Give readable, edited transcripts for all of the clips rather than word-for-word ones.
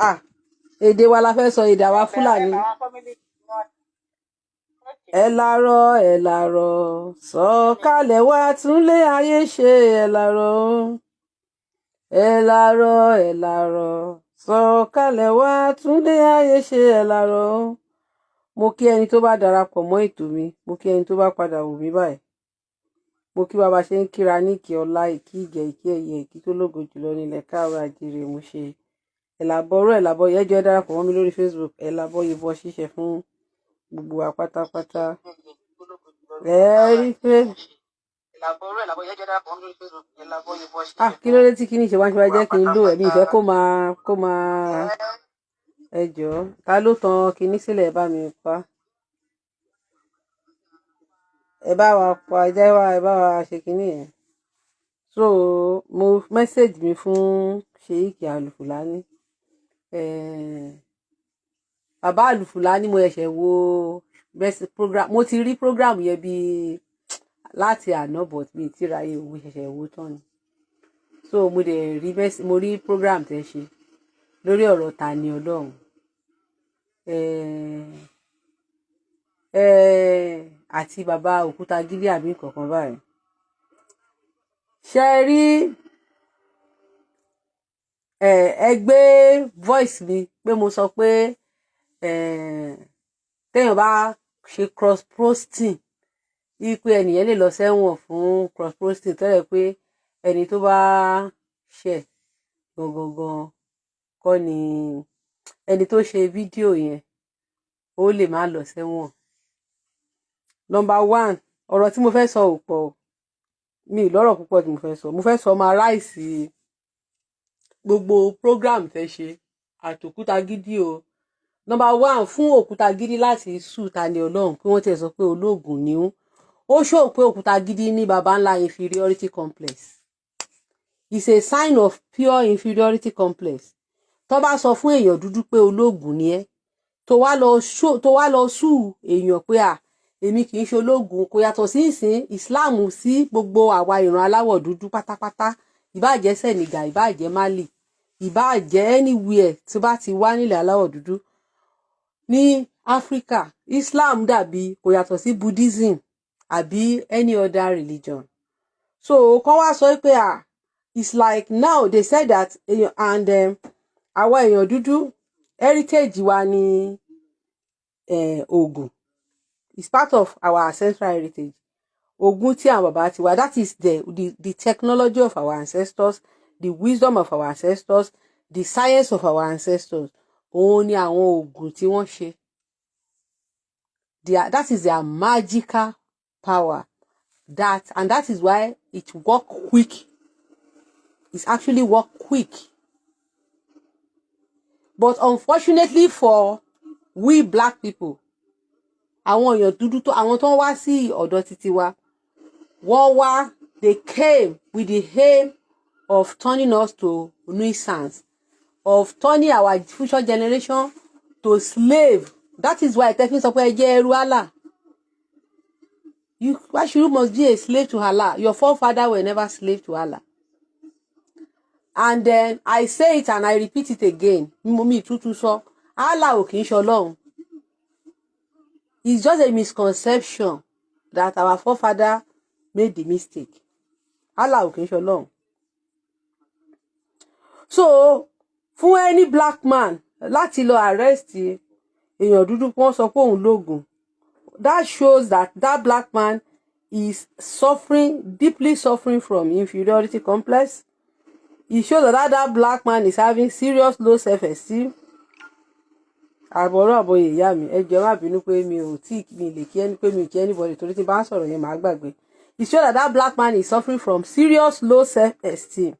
Ah, èdè wa la fẹ́ sọ, èdè àwa Fúlàní. Ẹ lárọ̀, ẹ lárọ̀, sọ̀kalẹ̀ wá túnlé ayé ṣe. Ẹ lárọ̀, ẹ lárọ̀, ẹ lárọ̀, sọ̀kalẹ̀ wá túnlé ayé ṣe. Ẹ lárọ̀. Mo kí ẹni tó bá darapọ̀ mọ́ ètò mi, mo kí ẹni tó bá padà wò mí báyìí. Mo kí bàbá ṣe ń kíra ní ìkí ọlá, ìkí ìgẹ̀, ìkí ẹ̀yẹ, ìkí tó lógo jùlọ nílẹ̀ káàárọ̀ àjíire. Mo ṣe ẹ̀làbọ̀rọ̀, ẹ̀làbọ̀ yẹjọ́. Ẹ darapọ̀ mọ́ mi lórí Facebook. Ẹ̀làbọ̀ yìnbọn ṣíṣe fún gbogbo wa pátápátá. Ẹ rí pé, ah, kí ló dé tí kíní ṣe wá ń ṣe wá? Jẹ́ kí n lò ẹ̀mí ìfẹ́ kó máa. Ẹ jọ̀ọ́, ta ló tan kinní sílẹ̀? Ẹ bá mi pa, ẹ bá wa pa, ẹ jẹ́ wa, ẹ bá wa ṣe kinní yẹn. So mo message mi fún Sheik Alufulani, bàbá Alufulani. Mo ṣẹ̀ṣẹ̀ wo program, mo ti rí program yẹn bíi láti àná, but mi ti ráyè owó, ṣẹ̀ṣẹ̀ wo tán ni. So mo dẹ̀ rí, mo rí program tẹ́ ṣe lórí ọ̀rọ̀ Tani Olohun àti bàbá òkúta gídí àbí nǹkan báyìí. Ṣe rí, ẹ gbé voice mi pé mo sọ pé téèyàn bá ṣe cross posting, wípé ẹnìyẹn lè lọ sẹ́wọ̀n fún cross posting tẹ́lẹ̀, pé ẹni tó bá ṣẹ̀ gangan kọ́ ni ẹni tó ṣe fídíò yẹn, ó lè má lọ sẹ́wọ̀n. Number one, ọ̀rọ̀ tí mo fẹ́ sọ ò pọ̀, mi ì lọ́rọ̀ púpọ̀ tí mo fẹ́ sọ. Mo fẹ́ sọ máa ráìsì gbogbo program tẹ́ ṣe àtòkúta gidi o. Number one, fún òkúta gidi láti sue Tani Olohun, pé wọ́n ti sọ pé olóògùn ni ó ṣó pé òkúta gidi ní baba ńlá inferiority complex. It's a sign of pure inferiority complex. Tó bá sọ fún èèyàn dúdú pé olóògùn ni ẹ́, tó wá lọ sue èèyàn pé à, èmi kì í ṣe ológun, kò yàtọ̀ sí ìsìn Islam sí gbogbo àwa ìran aláwọ̀ dúdú pátápátá, ìbáà Senegal, ìbáà Mali, ìbáà anywhere tó bá ti wá nílẹ̀ aláwọ̀ dúdú ní Áfíríkà, Islam dàbí kò yàtọ̀ sí Buddhism àbí any other religion. So kọ́ wá sọ pé, ah, it's like now they said that, and àwa èèyàn dúdú, heritage wa ní Ògùn. It's part of our ancestral heritage. Ògùn tí àwọn bàbá ti wá, that is the technology of our ancestors, the wisdom of our ancestors, the science of our ancestors. Òun ni àwọn oògùn tí wọ́n ṣe. That is their magical power, that and that is why it work quick. It actually work quick, but unfortunately for we black people, àwọn èèyàn dúdú tó, àwọn tó ń wá sí ọ̀dọ̀ títí wa, wọ́n wá, they came with the aim of turning us to nuisance, of turning our future generation to slave. That is why tẹ́fín sọ pé ẹ jẹ́ ẹrú Allah. You, why should you must be a slave to Allah? Your forefather were never slave to Allah. And then I say it and I repeat it again, mo mi tútù sọ, Allah ò kì í ṣe Ọlọ́run. It's just a misconception that our forefather made the mistake. Allah ò kì í ṣe Ọlọ́run. So fún any black man láti lọ arrest èèyàn dúdú, wọ́n sọ pé òun lóògùn, that shows that that black man is suffering, deeply suffering from inferiority complex. It shows that that black man is having serious low self-esteem. Àbọ̀rọ̀ àbọ̀yè, ìyá mi, ẹ jọ̀ọ́, má bínú pé mi ò tí mi lè kí ẹni, pé mi ò kí anybody, torí tí n bá ń sọ̀rọ̀ yẹn, màá gbàgbé. It shows that that black man is suffering from serious low self-esteem,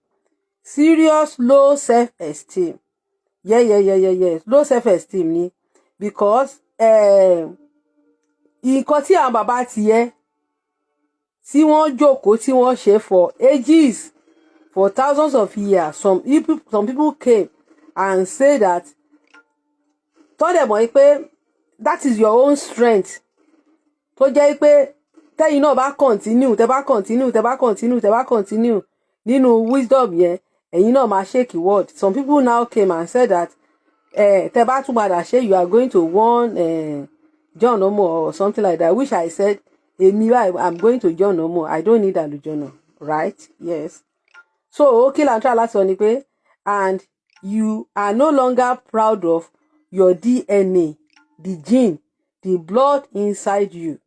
serious low self-esteem. Yeah, low self-esteem ni, because nǹkan tí àwọn bàbá tiẹ̀ tí wọ́n jókòó, tí wọ́n ṣe for ages, for thousands of years, some people came and say that, tó dẹ̀ mọ̀ pé that is your own strength, tó jẹ́ pé tẹ́yìn náà bá continue, tẹ́ bá continue, tẹ́ bá continue, tẹ́ bá continue nínú wisdom yẹn, ẹ̀yin náà máa shake world. Some people now came and said that Tẹ bá tún padà ṣe, you are going to one John Omo or something like that, which I said, èmi báyìí, I'm going to John Omo. I don't need àlùjọ̀nà, right? Yes. So kí là ń try láti sọ ni pé, and you are no longer proud of your DNA, the gene, the blood inside you.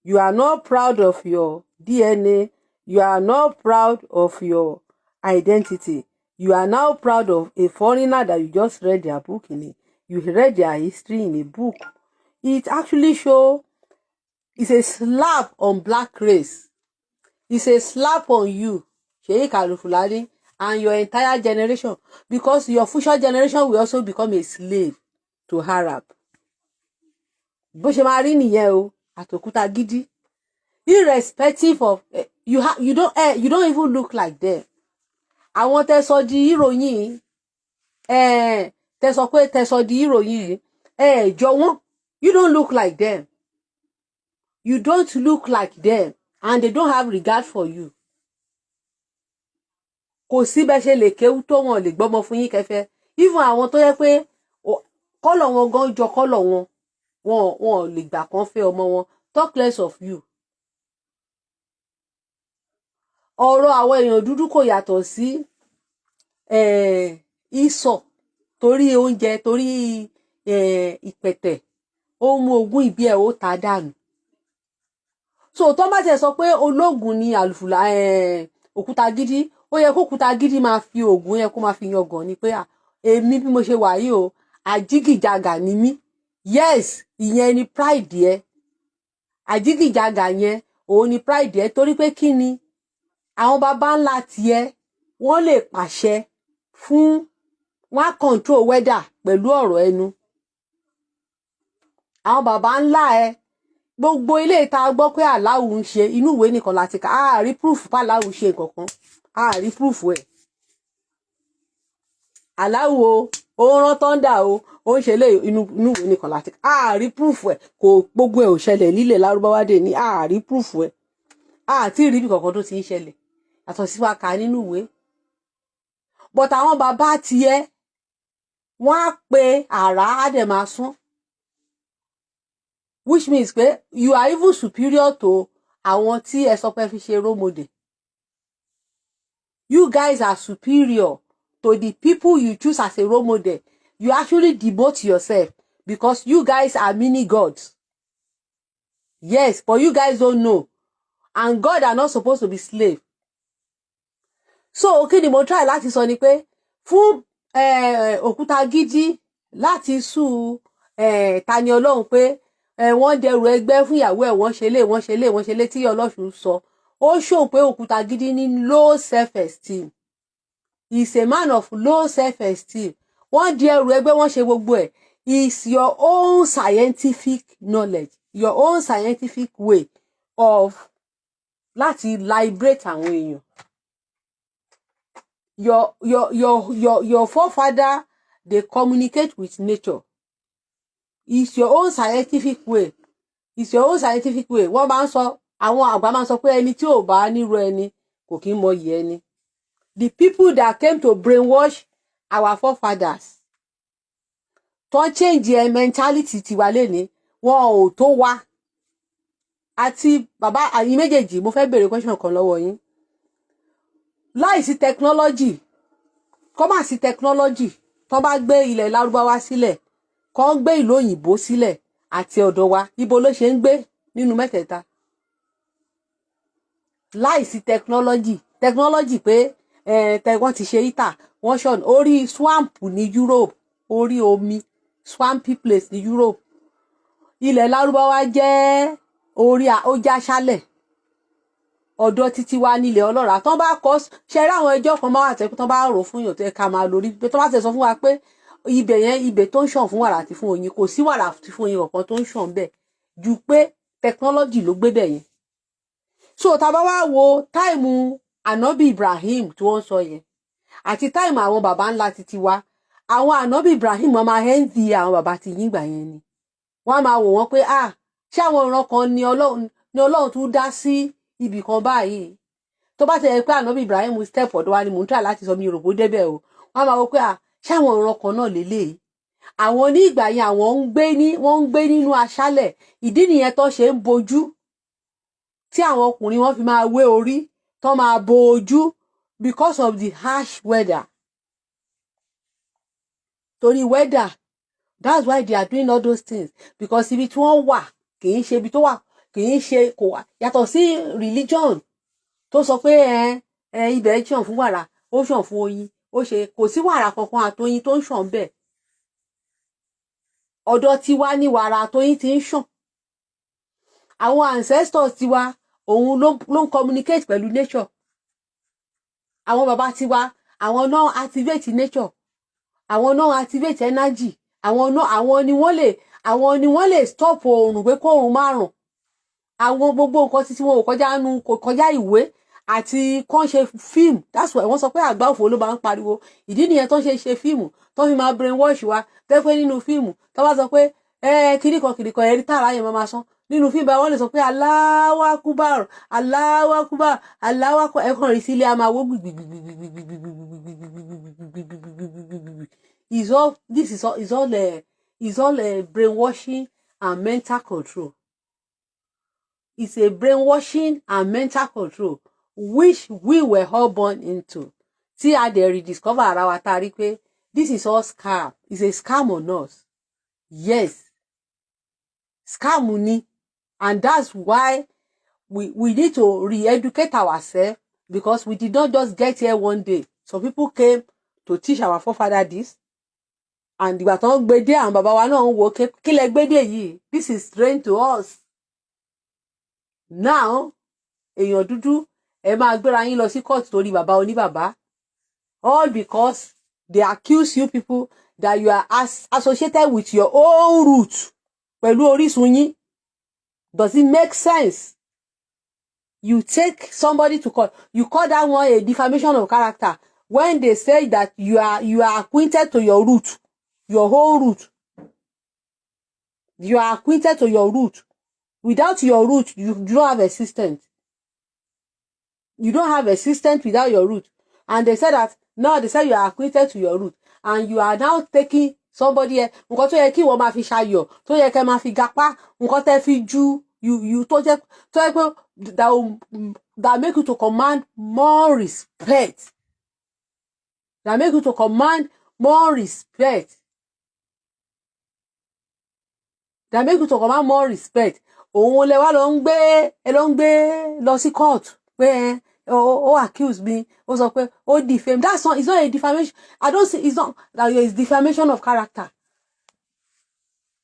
You are not proud of your DNA. You are not proud of your identity. You are now proud of a foreigner that you just read their book in a you read their history in a book. It actually show, it's a slap on black race. It's a slap on you, Sheikh Al-Fulani, and your entire generation, because your future generation will also become a slave to Arab. Bó ṣe máa rí nìyẹn o, àtòkúta gidi, irrespective of you, ha you don't even look like them. Àwọn tẹ́ sọ di ìròyìn, tẹ́ sọ pé tẹ́ sọ di ìròyìn, ẹ jọ wọ́n. You don't look like them. You don't look like them, and they don't have regard for you. Kò sí bẹ́ẹ̀ ṣe lè kéwú tó, wọn lè gbọ́mọ fún yín kẹfẹ́. Even àwọn tó yẹ pé colour wọn gan jọ colour wọn, wọn lè gbà kán fẹ́ ọmọ wọn, talk less of you. Ọ̀rọ̀ àwọn èèyàn dúdú kò yàtọ̀ sí ìsọ̀ torí oúnjẹ, torí ìpẹ̀tẹ̀, ó mú ogún ìbí ẹ̀, ó ta dànù. So tó bá tiẹ̀ sọ pé ológun ni àlùfùlà, òkúta gidi, ó yẹ kó òkúta gidi máa fi oògùn yẹ kó máa fi yangàn ni pé, èmi bí mo ṣe wà yìí o, àjígìjàgà ni mí. Yes, ìyẹn ni pride ẹ. Àjígìjàgà yẹn, òun ni pride ẹ, torí pé kí ni àwọn baba ńlá tiẹ̀, wọ́n lè pàṣẹ fún wọn, á control weather pẹ̀lú ọ̀rọ̀ ẹnu. Àwọn baba ńlá ẹ, gbogbo ilé ìta gbọ́ pé aláwù ń ṣe, inú ìwé nìkan láti kà á rí proof pé aláwù ṣe nǹkan kan. Á rí proof ẹ̀. Aláwù o, ó ń rán thunder o, ó ń ṣe lé, inú ìwé nìkan láti kà á rí proof ẹ̀. Kò gbogbo ẹ̀ ò ṣẹlẹ̀ nílẹ̀ lárúbáwá dè ní á rí proof ẹ̀. Á tí ì rí ibi kankan tó ti ń ṣẹlẹ̀ yàtọ̀ sí wa kà nínú ìwé. But àwọn bàbá tiẹ̀, wọ́n á pe àrá, á dẹ̀ máa sún, which means pé you are even superior to àwọn tí ẹ sọ pé fi ṣe role model. You guys are superior to the people you choose as a role model. You actually demote yourself because you guys are mini gods. Yes, but you guys don't know, and God are not supposed to be slave. So kí ni mo try láti sọ ni pé fún òkúta gidi láti sue Tani Olohun pé wọ́n dẹrù ẹgbẹ́ fún ìyàwó ẹ̀, wọ́n ṣe lé, wọ́n ṣe lé, wọ́n ṣe lé, tí Ọlọ́ṣun sọ, ó ṣò pé òkúta gidi ní low self-esteem. He is a man of low self-esteem. Wọ́n di ẹrù ẹgbẹ́, wọ́n ṣe gbogbo ẹ̀. Is your own scientific knowledge, your own scientific way of láti liberate àwọn èèyàn. Your forefather, they communicate with nature. It's your own scientific way. It's your own scientific way. Wọ́n máa ń sọ, àwọn àgbà máa ń sọ pé ẹni tí ò bá nírú ẹni kò kí ń mọyì ẹni. The people that came to brainwash our forefathers, tó ń change ẹ mentality tiwa léni, wọn ò tó wa. Àti bàbá àyín méjèèjì, mo fẹ́ béèrè question kan lọ́wọ́ yín. Láìsí technology, kọ́ má sí technology, tó bá gbé ilẹ̀ lárúbáwá sílẹ̀, kọ́ ń gbé ìlú òyìnbó sílẹ̀ àti ọ̀dọ̀ wa, ibo ló ṣe ń gbé nínú mẹ́tẹ̀ẹ̀ta? Láìsí technology, technology pé wọ́n ti ṣe ìta, wọ́n ṣọ̀nà orí swamp ní Europe, orí omi, swampy place ní Europe. Ilẹ̀ lárúbáwá jẹ́ orí, ó já aṣálẹ̀. Ọ̀dọ̀ títí wa nílẹ̀ ọlọ́ràá tán bá kọ́ ṣe rí. Àwọn ẹjọ́ kan máa wà tẹ́ pé tán bá rò fún yàn tó yẹ ká máa lórí pé tán bá ti sọ fún wa pé ibẹ̀ yẹn, ibẹ̀ tó ń ṣàn fún wàrà àti fún oyin, kò sí wàrà àti fún oyin kankan tó ń ṣàn bẹ́ẹ̀ ju pé technology ló gbé bẹ̀ yẹn. So tá a bá wá wo time ànábì Ibrahim tí wọ́n sọ yẹn àti time àwọn baba ńlá títí wa, àwọn ànábì Ibrahim, wọ́n máa envy àwọn baba ti yín gbà yẹn ni. Wọ́n á máa wò wọ́n pé, ah, ṣé àwọn ìran kan ni Ọlọ́run, ni Ọlọ́run tún dá sí ibì kan báyìí? Tó bá ti yẹ pé ànábì Ibrahim step ọ̀dọ̀ wa ni mò ń try láti sọ, mi rò bó débẹ̀ o. Wọ́n á máa wò pé, ah, ṣé àwọn ìran kan náà lélẹ́yìí? Àwọn ní ìgbà yẹn, àwọn ń gbé ní, wọ́n ń gbé nínú aṣálẹ̀. Ìdí nìyẹn tó ṣe ń bojú, tí àwọn ọkùnrin wọn fi máa wé orí, tó máa bo ojú, because of the harsh weather, torí weather. That's why they are doing all those things, because ibi tí wọ́n wà kì í ṣe ibi tó wà, kì í ṣe kò wà. Yàtọ̀ sí religion tó sọ pé ẹ ibẹ̀ ṣàn fún wàrà, ó ṣàn fún oyin, ó ṣe kò sí wàrà kankan àtoyin tó ń ṣàn bẹ́ẹ̀. Ọ̀dọ̀ tiwa ní wàrà àtoyin ti ń ṣàn. Àwọn ancestors tiwa, òun ló ń communicate pẹ̀lú nature. Àwọn bàbá tiwa, àwọn náà activate nature, àwọn náà activate energy. Àwọn náà, àwọn ni wọ́n lè stop oòrùn pé kó oòrùn má rùn. Àwọn gbogbo nǹkan títí wọn ò kọjá nu, kò kọjá ìwé àti kán ṣe fíìmù. That's why wọ́n sọ pé àgbá òfò ló máa ń pariwo. Ìdí nìyẹn tó ń ṣe ṣe fíìmù, tó fi máa brainwash wa, tẹ́ pé nínú fíìmù tó bá sọ pé ẹ kíríkan kíríkan, ẹ̀rí tààrà yẹn máa sán nínú fíìmù báyìí, wọ́n lè sọ pé Allahu Akbar, Allahu Akbar, Allahu Akbar. Ẹ̀kan rí sílé a máa wó gbìgbìgbìgbìgbìgbìgbìgbìgbìgbìgbìgbìgbìgbìgbì. Is all this is all brainwashing and mental control. It's a brainwashing and mental control which we were all born into, tí a dẹ̀ rediscover ara wa, tá a rí pé this is all scam. It's a scam on us. Yes, scam ni. And that's why we need to re-educate ourselves, because we did not just get here one day. Some people came to teach our forefather this, and ìgbà tó ń gbé dé, àwọn bàbá wa náà ń wo kí lẹ gbé dé yìí. This is strange to us now. Èèyàn dúdú, ẹ máa gbéra yín lọ sí court torí bàbá oníbàbá, all because they accuse you people that you are associated with your own root, pẹ̀lú orísun yín. Does it make sense? You take somebody to court, you call that one a defamation of character, when they say that you are acquainted to your root, your whole root. You are acquainted to your root. Without your root, you don't have existence. You don't have existence without your root. And they said that now, they say you are acquainted to your root, and you are now taking somebody ẹ nǹkan tó yẹ kí ìwọ máa fi ṣayọ̀, tó yẹ kẹ́ máa fi gapá, nǹkan tẹ́ fi ju you tó jẹ́ tó yẹ pé that make you to command more respect, that make you to command more respect, that make you to command more respect, òun lẹ wá lọ ń gbé, ẹ lọ ń gbé lọ sí court pé ẹ ó accuse me, ó sọ pé ó defame. That's not, it's not a defamation. I don't see, it's not that, it's defamation of character.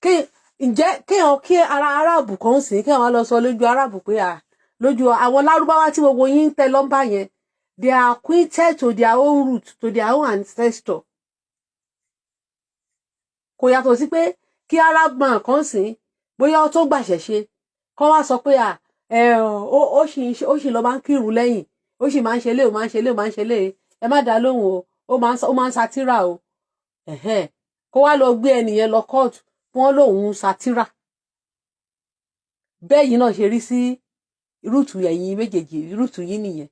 Kí ǹjẹ́ kéèyàn kí ara aráàbù kan sìn, kéèyàn lọ sọ lójú aráàbù pé à lójú àwọn lárúbáwá tí gbogbo yín ń tẹ lọ́mbà yẹn, they are acquainted to their own root, to their own ancestor. Kò yàtọ̀ sí pé kí Arab man kan sìn, bóyá ó tó gbàṣẹ ṣe, kọ́ wá sọ pé à ẹ ó sì lọ máa ń kírun lẹ́yìn, ó sì máa ń ṣe lé, ó máa ń ṣe lé, ó máa ń ṣe lé, ẹ má dá lóhùn o, ó máa ń satira o. Kó wá lọ gbé ẹnìyẹn lọ kóòtù, wọ́n lòun ń satira. Bẹ́ẹ̀ yìí náà ṣe rí sí root ẹ̀yin méjèèjì, root yín nìyẹn.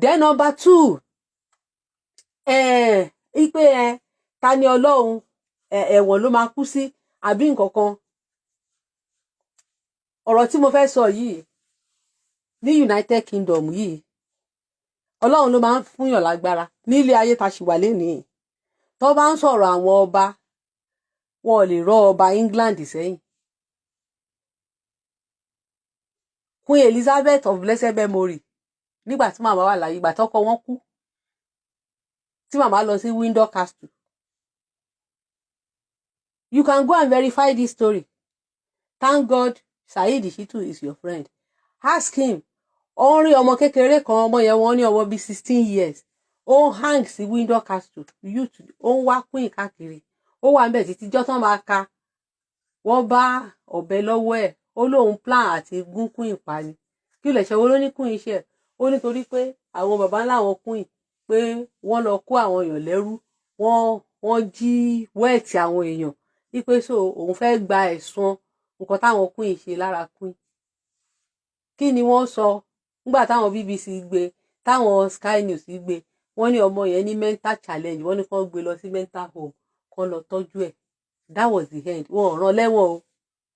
Then number two, ipe ẹ ta ni Ọlọ́run, ẹ̀wọ̀n ló máa kú sí àbí nǹkan kan. Ọ̀rọ̀ tí mo fẹ́ sọ yìí, ní United Kingdom yìí, Ọlọ́run ló máa ń fúnyàn lágbára nílé ayé tá a ṣì wà lénìí. Tó bá ń sọ̀rọ̀ àwọn ọba, wọn ò lè rọ́ ọba England sẹ́yìn. Queen Elizabeth of blessed memory, nígbà tí màmá wà láyé, ìgbà tọ́kọ wọn kú, tí màmá lọ sí Windsor Castle. You can go and verify this story. Thank God Saheed Shittu is your friend. Ask him. Ó ń rí ọmọ kékeré kan, ọmọ yẹn, wọ́n ní ọmọ bíi 16 years, ó ń hang sí Windsor Castle. Youth, ó ń wá queen káàkiri, ó wà níbẹ̀ títí jọ́ tán máa ka wọ́n bá ọ̀bẹ lọ́wọ́ ẹ̀. Ó lóun plan àti gún queen pa ni. Kí lè ṣe wo ló ní queen ṣe? Ó nítorí pé àwọn baba ńlá àwọn queen, pé wọ́n lọ kó àwọn èèyàn lẹ́rú, wọ́n jí wealth àwọn èèyàn, wípé so òun fẹ́ gba ẹ̀san nǹkan táwọn queen ṣe lára queen. Kí ni wọ́n sọ nígbà táwọn BBC gbé, táwọn Sky News gbé? Wọ́n ní ọmọ yẹn ní mental challenge, wọ́n ní kán gbé lọ sí mental home. Kán lọ tọ́jú ẹ̀. That was the end. Wọn ò rán lẹ́wọ̀n o,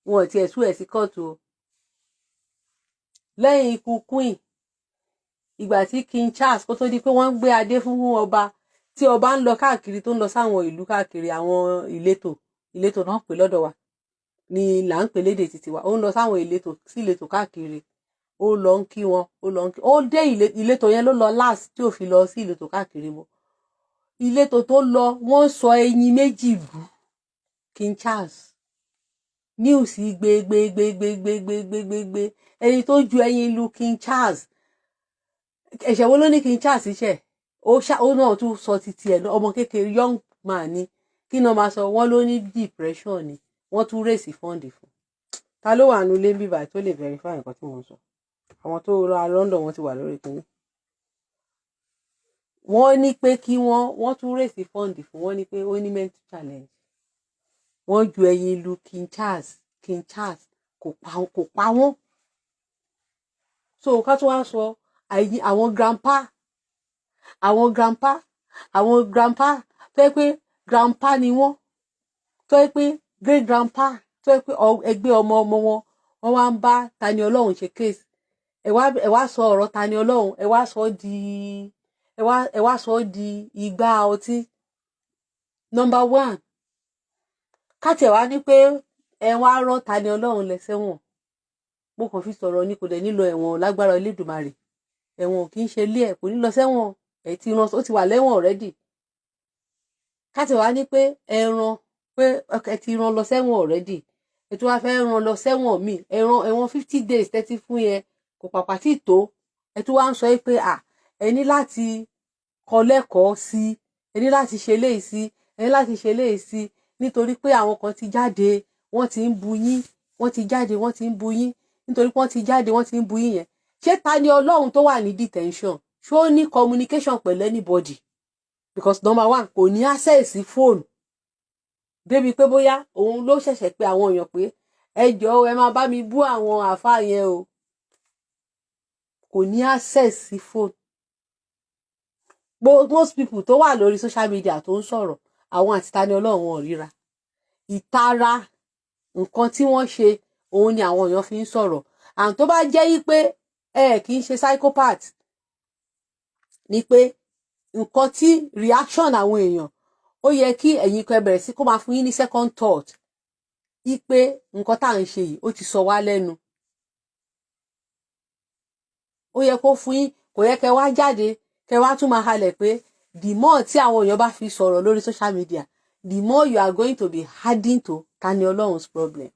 wọn ò tiẹ̀ sú ẹ̀ sí kóòtù o. Lẹ́yìn ikú queen, ìgbà tí King Charles, kó tó di pé wọ́n ń gbé adé fún ọba, tí ọba ń lọ káàkiri, tó ń lọ sáwọn ìlú káàkiri, àwọn ìletò, ìletò náà pè lọ́dọ̀ wa ni là ń pè lédè títí wa, ó ń lọ sáwọn ìletò sí ìletò káàkiri, ó lọ ń kí wọn, ó lọ ń kí, ó dé ìletò yẹn ló lọ last tí ò fi lọ sí ìletò káàkiri mọ́. Ìletò tó lọ, wọ́n sọ ẹyin méjì lù King Charles. News gbé gbé gbé gbé gbé gbé gbé gbé gbé. Ẹni tó ju ẹyin lu King Charles, ẹ̀ṣẹ̀ wo ló ní King Charles ṣẹ̀? Ó ṣá, ó náà tún sọ títí ẹ̀. Ọmọ kékeré, young man ni. Kí ni wọ́n máa sọ? Wọ́n ló ní depression ni. Wọ́n tún raise fund fún. Ta ló wà nílé bíbá tó lè verify nǹkan tí wọ́n sọ? Àwọn tó ra London, wọ́n ti wà lórí kínní. Wọ́n ní pé kí wọ́n tún raise fund fún. Wọ́n ní pé ó ní mental challenge. Wọ́n ju ẹyin lu King Charles. King Charles kò pa wọ́n. So ká tó wá sọ àwọn grandpa, àwọn grandpa, àwọn grandpa tó yẹ pé grandpa ni wọ́n, tó yẹ pé great grandpa, tó yẹ pé ẹgbẹ́ ọmọ ọmọ wọn, wọ́n wá ń bá Tani Olohun ṣe case. Ẹ wá sọ ọ̀rọ̀ Tani Olohun, ẹ wá sọ di igbá ọtí. Number one, ká tiẹ̀ wá ní pé ẹ wá rán Tani Olohun lọ sẹ́wọ̀n, mo kàn fi sọ̀rọ̀ ni, kò dẹ̀ nílò ẹ̀wọ̀n lágbára Elédùmarè. Ẹ̀wọ̀n kì í ṣe ilé ẹ̀, kò ní lọ sẹ́wọ̀n. Ẹ̀ ti rán, ó ti wà lẹ́wọ̀n already. Ká tiẹ̀ wá ní pé ẹ rán, pé ẹ ti rán lọ sẹ́wọ̀n already, ẹ tún wá fẹ́ rán lọ sẹ́wọ̀n míì, ẹ rán ẹ̀wọ̀n 50 days tẹ́tí fún yẹn kò pàpà tí tó. Ẹ tún wá ń sọ pé à ẹ ní láti kọ́ lẹ́kọ̀ọ́ sí, ẹ ní láti ṣe léyìí sí, ẹ ní láti ṣe léyìí sí, nítorí pé àwọn kan ti jáde, wọ́n ti ń bu yín. Wọ́n ti jáde, wọ́n ti ń bu yín. Nítorí pé wọ́n ti jáde, wọ́n ti ń bu yín yẹn, ṣé Tani Olohun tó wà ní detention, ṣó ní communication pẹ̀lú anybody? Because number one, kò ní access sí phone débi pé bóyá òun ló ṣẹ̀ṣẹ̀ pé àwọn èèyàn pé ẹ jọ̀ọ́, ẹ máa bá mi bú àwọn àáfàá yẹn o. Kò ní access sí phone. Most people tó wà lórí social media tó ń sọ̀rọ̀, àwọn àti Tani Olohun wọn ò ríra. Ìtara nǹkan tí wọ́n ṣe, òun ni àwọn èèyàn fi ń sọ̀rọ̀. And tó bá jẹ́ yí pé ẹ kì í ṣe psychopath ni, pé nǹkan tí reaction àwọn èèyàn, ó yẹ kí ẹ̀yin kan bẹ̀rẹ̀ sí kó máa fún yín ní second thought yí pé nǹkan tá à ń ṣe yìí, ó ti sọ wá lẹ́nu. Ó yẹ kó fún yín, kò yẹ kẹ́ wá jáde, kẹ́ wá tún máa halẹ̀ pé the more tí àwọn èèyàn bá fi sọ̀rọ̀ lórí social media, the more you are going to be adding to Tani Olohun's problem.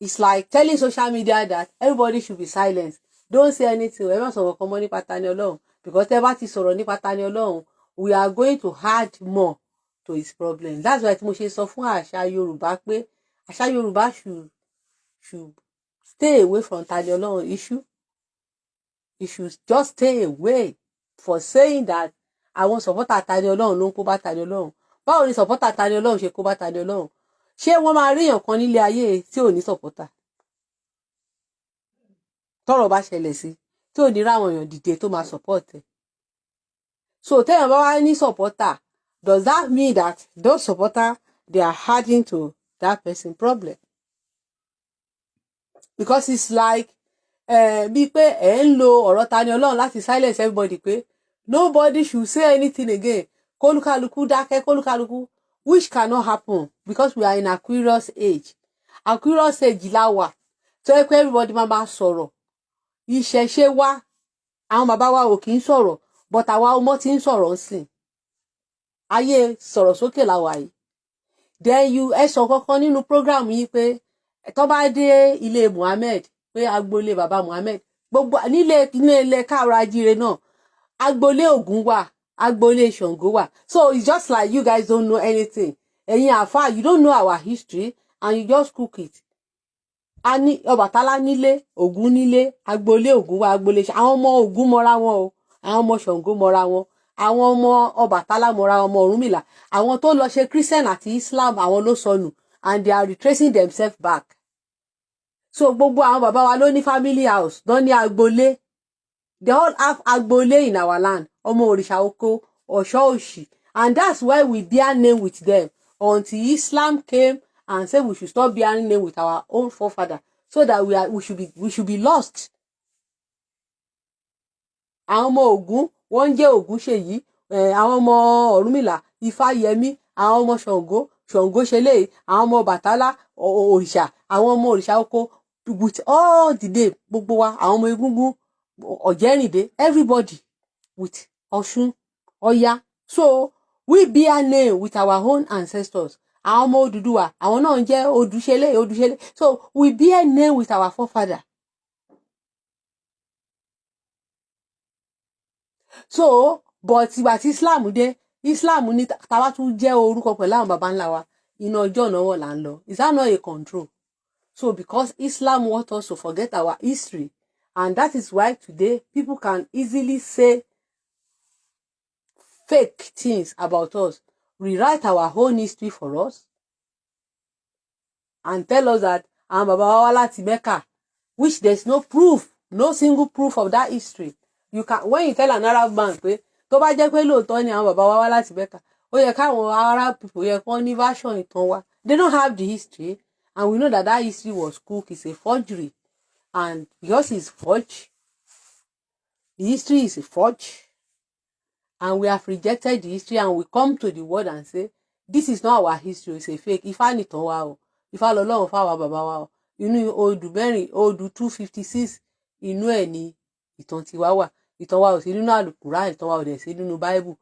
It's like telling social media that everybody should be silent, don't say anything, ẹ má sọ̀rọ̀ kan mọ́ nípa Tani Olohun, because tẹ́ bá ti sọ̀rọ̀ nípa Tani Olohun, we are going to add more to his problem. That's why tí mo ṣe sọ fún àṣà Yorùbá pé àṣà Yorùbá should stay away from Tani Olohun issue. He should just stay away for saying that àwọn supporter Tani Olohun ló ń kó bá Tani Olohun. Báwo ni supporter Tani Olohun ṣe kó bá Tani Olohun? Ṣé wọ́n máa ríyàn kan nílé ayé tí ò ní supporter, tọ́rọ̀ bá ṣẹlẹ̀ sí, tí ò ní ráwọn èèyàn dìde tó máa support ẹ̀? So téèyàn bá wá ní supporter, does that mean that those supporter, they are adding to that person problem? Because it's like bíi pé ẹ̀ ń lo ọ̀rọ̀ Tani Olohun láti silence everybody, pé nobody should say anything again, kólúkálukú dákẹ́, kólúkálukú, which cannot happen because we are in Aquarius age. Aquarius age la wà, tó yẹ pé everybody máa máa sọ̀rọ̀. Ìṣẹ̀ṣe wa, àwọn bàbá wa ò kì í sọ̀rọ̀, but àwa ọmọ ti ń sọ̀rọ̀ ń sìn. Ayé sọ̀rọ̀ sókè la wà yìí. Then you, ẹ sọ kankan nínú program yìí pé tó bá dé ilé Muhammed, pé agboolé bàbá Muhammed, gbogbo nílé nílé káàrọ̀ ajíire náà, agboolé Ògún wà, agboolé Ṣàngó wà. So it's just like you guys don't know anything. Ẹ̀yin àáfàá, you don't know our history and you just cook it. A ní Ọbàtálá nílé, Ògún nílé, agboolé Ògún wà, agboolé àwọn ọmọ Ògún mọra wọn o, àwọn ọmọ Ṣàngó mọra wọn, àwọn ọmọ Ọbàtálá mọra ọmọ Ọ̀rúnmìlà. Àwọn tó lọ ṣe Christian àti Islam, àwọn ló sọnù, and they are retracing themselves back. So gbogbo àwọn bàbá wa ló ní family house ló ní agboolé. They all have agboolé in our land. Ọmọ òrìṣà oko ọ̀ṣọ́ òṣì. And that's why we bear name with them until Islam came and said we should stop bearing name with our own forefather, so that we should be lost. Àwọn ọmọ Ògún, wọ́n ń jẹ́ Ògún ṣèyí. Àwọn ọmọ Ọ̀rúnmìlà, Ifáyẹmí. Àwọn ọmọ Ṣàngó, Ṣàngó ṣẹlẹ̀. Àwọn ọmọ Bàtálá, òrìṣà. Àwọn ọmọ òrìṣà oko with all the name, gbogbo wa. Àwọn ọmọ Egúngún, Ọ̀jẹ́rìndé, everybody with Ọ̀ṣun, Ọya. So we bear name with our own ancestors. Àwọn ọmọ Odùduwà, àwọn náà ń jẹ́ Odùṣẹlẹ̀, Odùṣẹlẹ̀. So we bear name with our forefather. So but ìgbà tí Islam dé, Islam ní táwa tún jẹ́ orúkọ pẹ̀lú àwọn baba ńlá wa, iná ọjọ́ ìnáwó là ń lọ. Is that not a control? So because Islam want us to forget our history, and that is why today people can easily say fake things about us, rewrite our own history for us and tell us that àwọn baba wa wá láti Mecca, which there is no proof, no single proof of that history. You can, when you tell an Arab man pé tó bá jẹ́ pé lóòótọ́ ni àwọn bàbá wa wá láti Mecca, ó yẹ káwọn Arab people yẹ kán ní version ìtàn wa. They don't have the history, and we know that that history was cooked, it's a forgery. And because it's forged, the history is a forge, and we have rejected the history, and we come to the world and say this is not our history, it's a fake. Ifá nìtàn wa o. Ifá lọ́lọ́run fáwa bàbá wa o. Inú odù mẹ́rin, odù 256, inú ẹ̀ ni ìtàn tiwa wà. Ìtàn wa ò sí nínú àlùkùrá, ìtàn wa ò dẹ̀ sí nínú báíbù.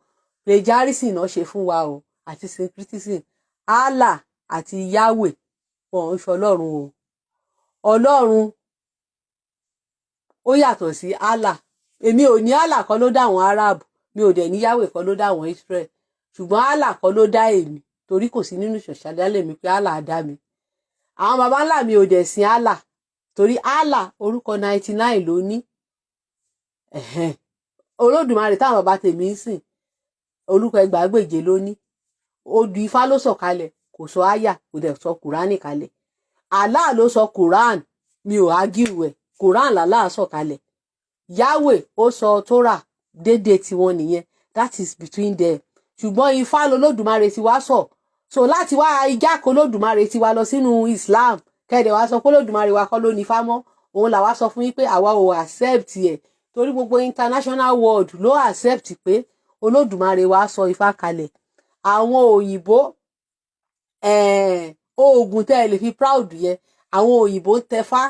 Plagiarism náà ṣe fún wa o, àti syncretism. Allah àti Yahweh, wọn ò ń ṣe ọlọ́run o. Ọlọ́run ó yàtọ̀ sí Allah. Èmi ò ní Allah kọ́ ló dá àwọn Arab, mi ò dẹ̀ ní Yahweh kọ́ ló dá àwọn Israel, ṣùgbọ́n Allah kọ́ ló dá èmi, torí kò sí nínú ìṣọ̀ṣàdálẹ̀ mi pé Allah dá mi. Àwọn baba ńlá mi ò dẹ̀ sin Allah, torí Allah orúkọ 99 ló ní. Olódùmarè táwọn bàbá tèmi ń sìn, orúkọ 10,000 ló ní. Odù Ifá ló sọ̀kalẹ̀, kò sọ àyà, kò dẹ̀ sọ Kùránì kalẹ̀. Allah ló sọ Quran, mi ò argue ẹ̀. Quran làlá sọ̀kalẹ̀. Yahweh ó sọ Torah, déédéé tiwọn nìyẹn, that is between them. Ṣùgbọ́n Ifá lolódùmarè ti wá sọ. So láti wá ijá kó lódùmarè ti wá lọ sínú Islam, kẹ́ẹ̀dẹ̀ wá sọ pé lódùmarè wa kọ́ ló ní Ifá mọ́, òun làwa sọ fún yín pé àwa ò accept ẹ̀, torí gbogbo international world ló accept pé Olódùmarè wa sọ Ifá kalẹ̀. Àwọn òyìnbó, oògùn tẹ́ ẹ lè fi proud yẹn, àwọn òyìnbó ń tẹfá,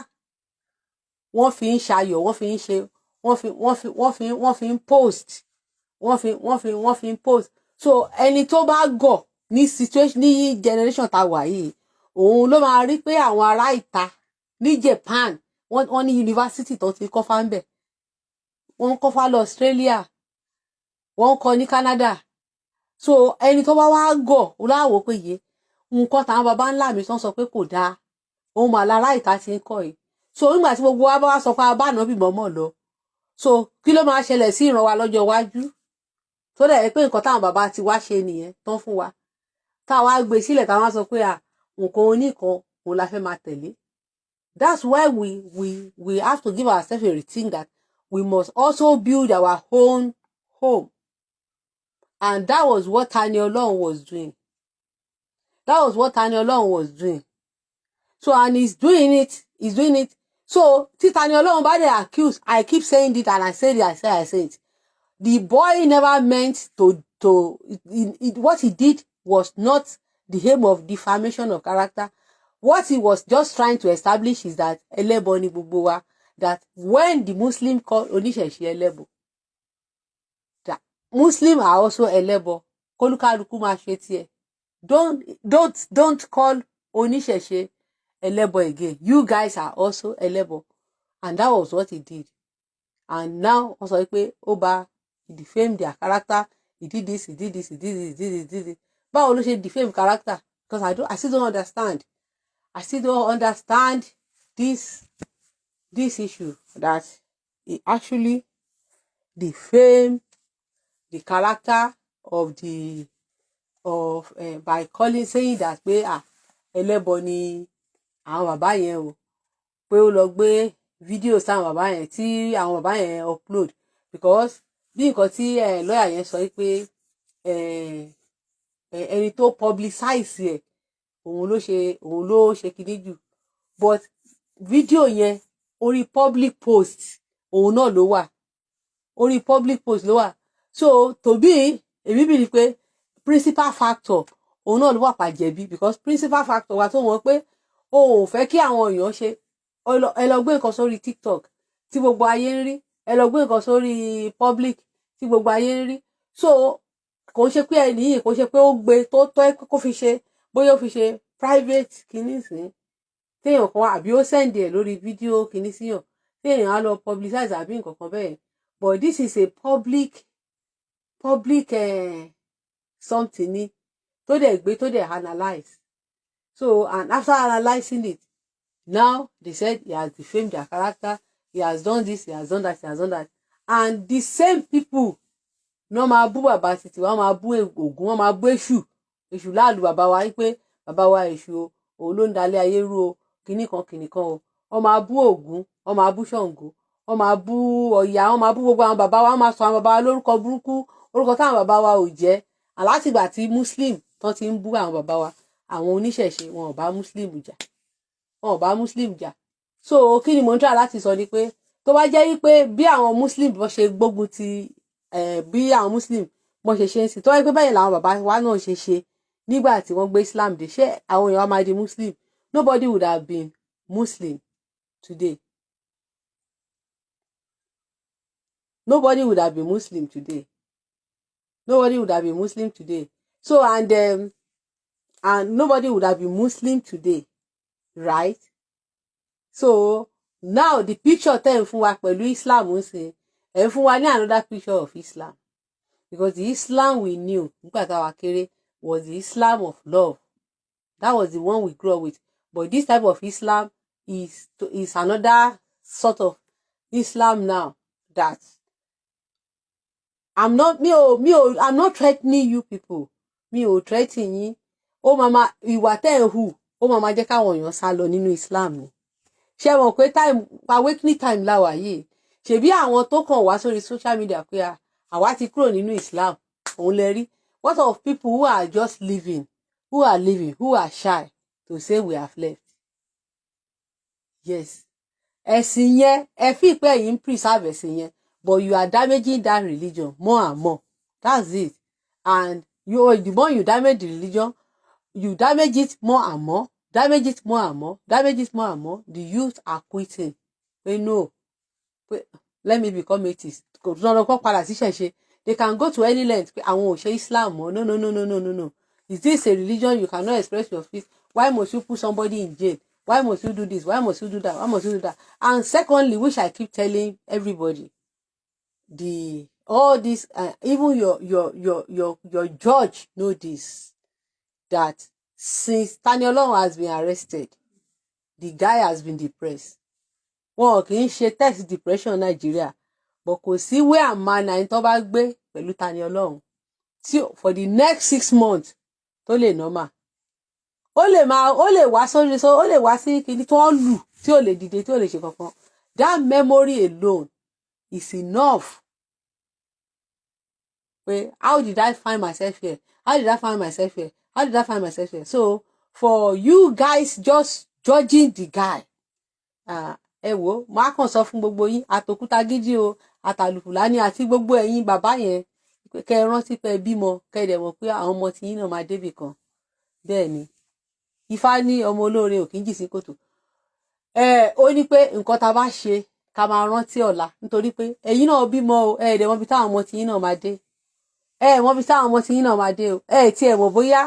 wọ́n fi ń ṣayọ̀, wọ́n fi ń ṣe, wọ́n fi ń post, wọ́n fi ń post. So ẹni tó bá gọ̀ ní situation, ní generation tá a wà yìí, òun ló máa rí pé àwọn ará ìta ní Japan, wọ́n ní yunifásitì tó ti kọ́fá ń bẹ̀, wọ́n ń kọ́fá lọ Australia, wọ́n ń kọ́ ní Canada. So ẹni tó bá wá gọ̀ láwò pé yé nǹkan táwọn baba ńlá mi tán sọ pé kò dáa, òun mà lára ìta ti ń kọ́ yìí. So nígbà tí gbogbo wa bá wá sọ pé a bá ànábì mọ́mọ́ lọ, so kí ló máa ṣẹlẹ̀ sí ìran wa lọ́jọ́ iwájú? Tó dẹ̀ pé nǹkan táwọn bàbá ti wá ṣe nìyẹn tán fún wa, táwa gbé sílẹ̀, táwa sọ pé à nǹkan oníkan òun la fẹ́ máa tẹ̀lé. That's why we have to give ourselves a rethink that we must also build our own home. And that was what Tani Olohun was doing. That was what Tani Olohun was doing. So and he's doing it, he's doing it. So tí Tani Olohun bá dẹ̀ accuse, I keep saying it and I say it, I say, I say it, the boy never meant to what he did was not the aim of defamation of character. What he was just trying to establish is that ẹlẹ́bọ ni gbogbo wa, that when the Muslim call oníṣẹ̀ṣe ẹlẹ́bọ, that Muslim are also ẹlẹ́bọ. Kólúkálukú máa ṣe tiẹ̀. Don't call oníṣẹ̀ṣe ẹlẹ́bọ again. You guys are also ẹlẹ́bọ. And that was what he did. And now wọ́n sọ pé ó bá, he defame their character, he did this, he did this, he did this, he did this, he did this. Báwo ló ṣe defame character? Because I still don't understand. I still don't understand this issue that he actually defame the character of the of by calling, saying that pé ah, ẹlẹ́bọ ni àwọn bàbá yẹn o, pé ó lọ gbé fídíò sáwọn bàbá yẹn tí àwọn bàbá yẹn upload, because bí nǹkan tí lọ́ọ̀yà yẹn sọ pé Ẹni tó publicize ẹ̀, òun ló ṣe kinní jù, but fídíò yẹn, orí public post òun náà ló wà, orí public post ló wà. So to me, èmi believe pé principal factor òun náà ló wà pàjẹ́bí, because principal factor wà tó wọ́n pé o ò fẹ́ kí àwọn èèyàn ṣe. Ẹ lọ gbé nǹkan sórí TikTok tí gbogbo ayé ń rí, ẹ lọ gbé nǹkan sórí public tí gbogbo ayé ń rí. So kò ń ṣe pé ẹnì yìí, kò ń ṣe pé ó gbé tó tọ́ kó fi ṣe, bóyá ó fi ṣe private kinní sí téèyàn kan, àbí ó send ẹ̀ lórí fídíò kinní síyàn téèyàn á lọ publicize àbí nǹkan kan bẹ́ẹ̀. But this is a public something ni tó dẹ̀ gbé, tó dẹ̀ analyse. So, and after analysing it now, they said he has defamed their character, he has done this, he has done that, he has done that. And the same people náà máa bú bàbá títí, wọ́n máa bú Ògún, wọ́n máa bú Èṣù, Èṣù láàlú bàbá wa, wípé bàbá wa Èṣù o, òun ló ń dalẹ̀ ayé rú o, kinní kan kinní kan o. Wọ́n máa bú Ògún, wọ́n máa bú Ṣàngó, wọ́n máa bú Ọya, wọ́n máa bú gbogbo àwọn bàbá wa, wọ́n máa sọ àwọn bàbá wa lórúkọ burúkú, orúkọ táwọn bàbá wa ò jẹ́. Àlátìgbà tí Muslim tán ti ń bú àwọn bàbá wa, àwọn oníṣẹ̀ṣe wọn ò bá Muslim jà, wọn ò bá Muslim jà. So kí ni mò ń try láti sọ ni pé tó bá jẹ́ wípé bí àwọn Muslim bó ṣe gbógun ti, bí àwọn Muslim bó ṣe ṣe ń sìn, tó wáyé pé bẹ́ẹ̀ làwọn bàbá wa náà ṣe ṣe nígbà tí wọ́n gbé Islam dé, ṣé àwọn èèyàn wa máa di Muslim? Nobody would have been Muslim today. Nobody would have been Muslim today. Nobody would have been Muslim today. So and nobody would have been Muslim today, right? So now the picture tẹ́ ń fún wa pẹ̀lú Islam ń sìn, ẹ̀ ń fún wa ní another picture of Islam, because the Islam we knew nígbà táwa kéré was the Islam of love. That was the one we grew up with. But this type of Islam is another sort of Islam now that I'm not mi ò I'm not threatening you people. Mi ò threaten yín. Ó máa ma ìwà tẹ́ ẹ̀ hù, ó máa ma jẹ́ káwọn èèyàn sá lọ nínú Islam ni. Ṣé mọ̀ pé time awakening time la wà yìí? Ṣebí àwọn tó kàn wá sórí social media pé àwa ti kúrò nínú Islam, òun lè rí. What of people who are just living, who are living, who are shy to say we have left? Yes, ẹ̀sìn yẹn, ẹ fi pé ẹ̀yin ń preserve ẹ̀sìn yẹn, but you are damaging that religion more and more. That's it. And you, the more you damage the religion, you damage it more and more, damage it more and more, damage it more and more. The youth are quitting pé no, pé let me become atheist. Kò tún lọ kọ́ padà sí ṣẹ̀ṣe. They can go to any length pé àwọn ò ṣe Islam mọ́. No, no, no, no, no, no, no. Is this a religion you cannot express your faith? Why must you put somebody in jail? Why must you do this? Why must you do that? Why must you do that? And secondly, which I keep telling everybody, the all this, even your judge know this, that since Tani Olohun has been arrested, the guy has been depressed. Wọn kì í ṣe test depression Nàìjíríà, but kò sí way and manner ẹni tó bá gbé pẹ̀lú Tani Olohun tí for the next 6 months tó lè normal. Ó lè máa, ó lè wá sórí, ó lè wá sí kíní tí wọ́n lù, tí ò lè dìde, tí ò lè ṣe kankan. That memory alone is enough pé how did I find myself here? How did I find myself here? How did I find myself here? So for you guys just judging the guy, ẹ wo, máa kàn sọ fún gbogbo yín, àtòkúta gidi o, àtàlùfùlání, àti gbogbo ẹ̀yin bàbá yẹn, kẹ́ ẹ rántí pé ẹ bímọ, kẹ́ ẹ dẹ̀ mọ̀ pé àwọn ọmọ tiyín náà máa débì kan. Bẹ́ẹ̀ ni Ifá ní ọmọ olóore ò kí ń jì sí kòtò. Ẹ ó ní pé nǹkan tá a bá ṣe, ká máa rántí ọ̀la, nítorí pé ẹ̀yin náà bímọ o, ẹ dẹ̀ mọ̀ bí táwọn ọmọ tiyín náà máa dé, ẹ mọ̀ bí táwọn ọmọ tiyín náà máa dé o. Ẹ tiẹ̀ mọ̀ bóyá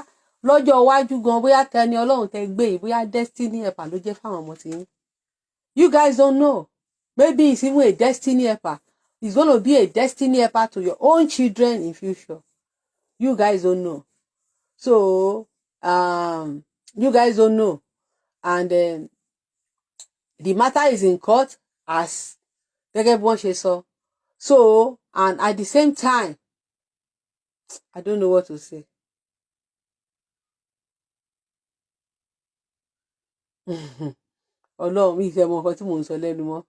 lọ́jọ́ iwájú gan, bóyá Tani Olohun tẹ gbé yìí, bóyá destiny helper ló jẹ́ fáwọn ọmọ tiyín. You guys don't know. Maybe it's even a destiny helper. It's gonna be a destiny helper to your own children in future. You guys don't know. So you guys don't know. And the matter is in court, as gẹ́gẹ́ bí wọ́n ṣe sọ. So, and at the same time, I don't know what to say. Ọlọ́run mi ìfẹ́ mọ nǹkan tí mò ń sọ lẹ́nu mọ́.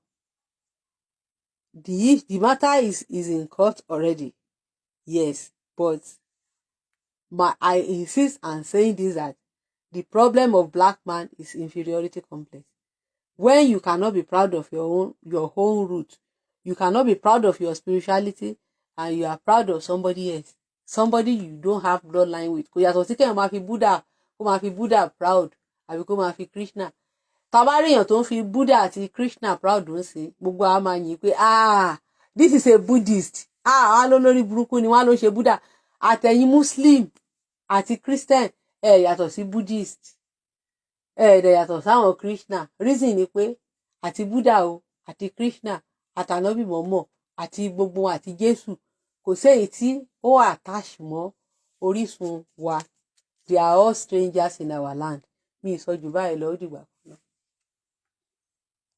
The matter is in court already, yes, but I insist on saying this, that the problem of black man is inferiority complex. When you cannot be proud of your own root, you cannot be proud of your spirituality, and you are proud of somebody else, somebody you don't have bloodline with. Kò yàtọ̀ sí kéèyàn máa fi Buddha, kó máa fi Buddha proud, àbí kó máa fi Krishna. Tá bá rí èèyàn tó ń fi Buddha àti Krishna proud ń sìn, gbogbo a máa yìn pé, "Ah, this is a Buddhist." Ah, wá ló lórí burúkú ni wọ́n ló ń ṣe Buddha. Àtẹ̀yìn Muslim àti Christian, ẹ yàtọ̀ sí Buddhist, ẹ dẹ̀ yàtọ̀ sáwọn Krishna. Reason ni pé àti Buddha o, àti Krishna, àtànábì mọ́mọ́, àti gbogbo, àti Jésù, kò séyìí tí ó attach mọ́ orísun wa. They are all strangers in our land. Mi ì sọ jù báyìí lọ. Ó dìgbà kan.